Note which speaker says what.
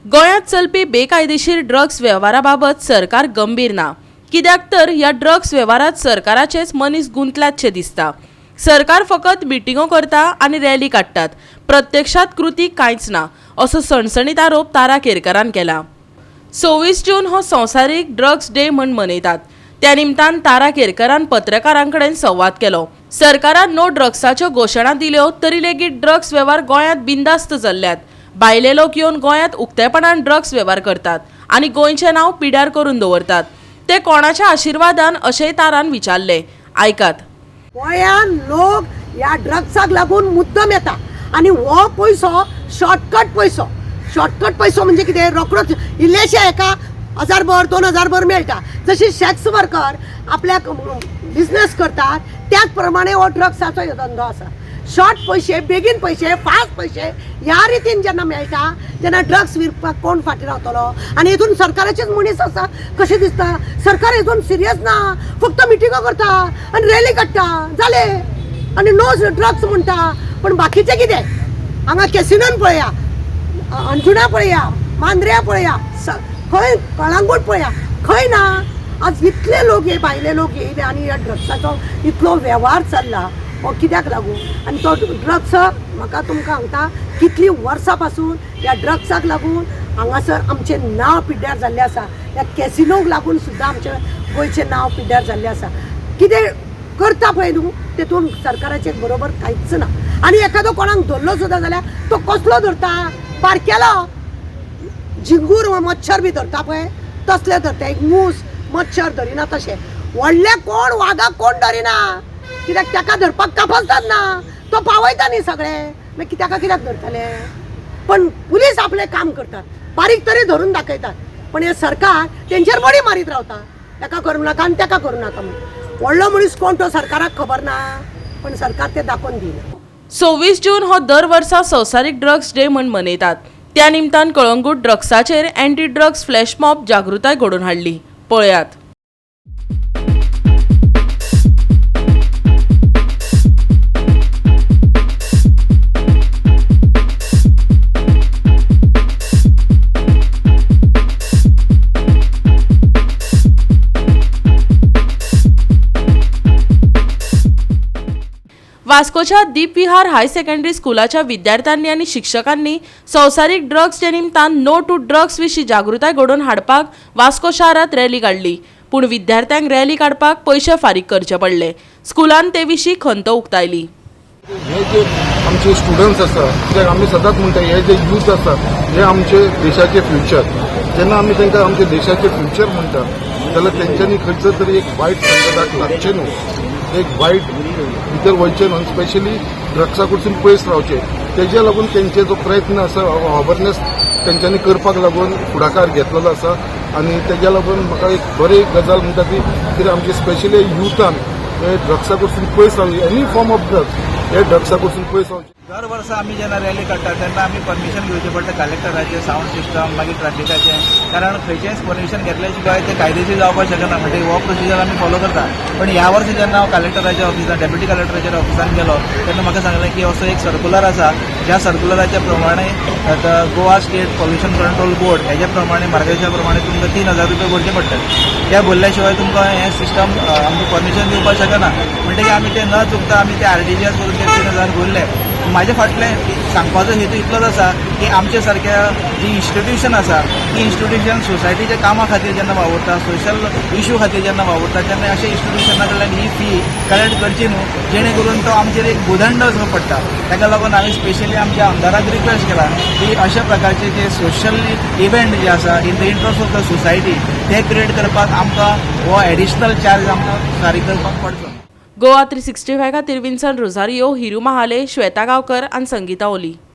Speaker 1: गोंयांत चलपी बेकायदेशीर ड्रग्स वेव्हारा बाबत सरकार गंभीर ना. कित्याक तर ह्या ड्रग्स वेव्हारांत सरकाराचेच मनीस गुंतल्यातशे दिसता. सरकार फकत मिटिंगो करता आनी रॅली काडटात, प्रत्यक्षात कृती कांयच ना, असो सणसणीत आरोप तारा केरकारान केला. 26 जून हो संवसारीक ड्रग्स डे म्हूण मनयतात. त्या निमतान तारा केरकरान पत्रकारां कडेन संवाद केलो. सरकारान नो ड्रग्साच्यो घोशणा दिल्यो तरी लेगीत ड्रग्स वेव्हार गोंयांत बिनधास्त चल्ल्यात. भायले लोक येवन गोंयांत उक्तेपणान ड्रग्स वेव्हार करतात आनी गोंयचें नांव पिड्यार करून दवरतात. ते कोणाच्या आशिर्वादान, अशेंय तारान विचारलें. आयकात.
Speaker 2: गोंयान लोक ह्या ड्रग्साक लागून मुद्दम येता आनी हो पयसो शॉर्टकट पयसो. शॉर्टकट पयसो म्हणजे कितें? रोकडोच इल्लेशे हेका 1000 भर, 2000 भर मेळटा. जशी शॅक्स वर्कर आपल्याक बिजनेस करतात, त्याच प्रमाणे हो ड्रग्साचो धंदो आसा. शॉर्ट पयशे, बेगीन पयशे, फास्ट पयशे ह्या रितीन जेन्ना मेळटा तेन्ना ड्रग्स विकपाक कोण फाटीं रावतलो? आनी हितून सरकाराचेच मनीस आसा कशें दिसता. सरकार हितून सिरियस ना. फक्त मिटिंगो करता आनी रॅली काडटा, जालें, आनी नो ड्रग्स म्हणटा. पण बाकीचें कितें? हांगा कॅसिनोन पळया, अंजुणा पळया, मांद्र्या पळया, खंय कळंगूट पळया, खंय ना. आज इतले लोक, हे भायले लोक येयले आनी ह्या ड्रग्साचो इतलो वेव्हार चल्ला, हो कित्याक लागून? आनी तो ड्रग्स, म्हाका तुमकां सांगता, कितलीं वर्सां पासून ह्या ड्रग्साक लागून हांगासर आमचें नांव पिड्ड्यार जाल्लें आसा. ह्या कॅसिनोक लागून सुद्दां आमचें गोंयचें नांव पिड्ड्यार जाल्लें आसा. कितें करता पळय न्हू, तेतून सरकाराचें बरोबर कांयच ना. आनी एखादो कोणाक धरलो सुद्दां जाल्यार तो कसलो धरता? बारकेलो झिंगूर वा मच्छर बी धरता पळय तसले धरता. एक मूस मच्छर धरिना तशें. व्हडले कोण वागाक कोण धरिना. कित्याक? ताका धरपाक कापसतात ना. तो पावयता न्ही सगळे. मागीर ताका कित्याक धरतले? पण पुलीस आपलें काम करतात, बारीक तरी धरून दाखयतात. पण हे सरकार तेंचेर बडी मारीत रावता, ताका करूं नाका आनी ताका करूं नाका म्हणून. व्हडलो मनीस कोण तो सरकाराक खबर ना, पण सरकार ते दाखोवन दिना.
Speaker 1: 26 जून हो दर वर्सा संवसारीक ड्रग्स डे म्हूण मनयतात. त्या निमतान कळंगूट ड्रग्साचेर अँटी ड्रग्स फ्लॅशमॉब जागृताय घडोवन हाडली. पळयात. वास्कोच्या दीपविहार हाय सेकंडरी स्कुलाच्या विद्यार्थ्यांनी आनी शिक्षकांनी संवसारीक ड्रग्स डे निमतान नो टू ड्रग्स विशीं जागृताय घडोवन हाडपाक वास्को शारांत रॅली काडली. पूण विद्यार्थ्यांक रॅली काडपाक पयशे फारीक करचे पडले. स्कुलान ते विशीं खंत उक्तायली.
Speaker 3: हे जे आमचे स्टुडंट्स आसा, कित्याक आमी सदांच म्हणटा, हे जे यूथ आसा हे आमचे देशाचे फ्युचर. जेन्ना आमी तांकां आमच्या देशाचे फ्युचर म्हणटा जाल्यार तेंच्यांनी खंयचो तरी एक वायट संगताक लागचें न्हू, एक वायट भितर वयचें न्हू, स्पेशली ड्रग्सा कडसून पयस रावचें. तेजे लागून तेंचे जो प्रयत्न आसा, अवेरनेस तेंच्यांनी करपाक लागून फुडाकार घेतलेलो आसा. आनी तेज्या लागून म्हाका एक बरी गजाल म्हणटा ती कितें, आमचे स्पेशली युथान हे ड्रग्सा कडसून पयस रावचे, एनी फॉर्म ऑफ ड्रग्स, हे ड्रग्सा कडसून पयस रावचे.
Speaker 4: दर वर्सा आमी जेन्ना रॅली काडटा तेन्ना आमी परमिशन घेवचें पडटा कलेक्टराचें, सावंड सिस्टम, मागीर ट्रॅफिकाचें. कारण खंयचेंच परमिशन घेतल्या शिवाय तें कायदेशीर जावपाक शकना. म्हणजे हो प्रोसिजर आमी फॉलो करता. पण ह्या वर्सा जेन्ना हांव कलेक्टराच्या ऑफिसान, डेप्युटी कलेक्टराच्या ऑफिसान गेलो तेन्ना म्हाका सांगलें की असो एक सर्कुलर आसा, ज्या सर्कुलराच्या प्रमाणे आतां Goa state pollution control board हेज्या प्रमाणे, मार्गदर्शना प्रमाणे तुमकां 3000 रुपया भरचे पडटले. त्या भरल्या शिवाय तुमकां हें सिस्टम आमकां परमिशन दिवपाक शकना. म्हणटकीर आमी ते न चुकता आमी ते आरटीजीएस करून ते 3000 भरले. म्हाजे फाटलें सांगपाचो हेतू इतलोच आसा की आमचे सारक्या जी इन्स्टिट्युशन आसा ती इन्स्टिट्युशन सोसायटीच्या कामा खातीर जेन्ना वावुरता, सोशल इशू खातीर जेन्ना वावुरता, तेन्ना अशा इन्स्टिट्युशना कडल्यान ही फी कलेक्ट करची न्हू, जेणे करून तो आमचेर एक भुदंड असो पडटा. ताका लागून हांवें स्पेशली आमच्या आमदाराक रिक्वेस्ट केला की अशा प्रकारचे जे सोशल इव्हेंट जे आसा in the interest of the society, ते क्रिएट करपाक आमकां हो एडिशनल चार्ज आमकां फारीक करपाक पडचो.
Speaker 1: गोवा 365 खातीर विन्सन रोझारियो, हिरू महाले, श्वेता गांवकर आनी संगीता ओली.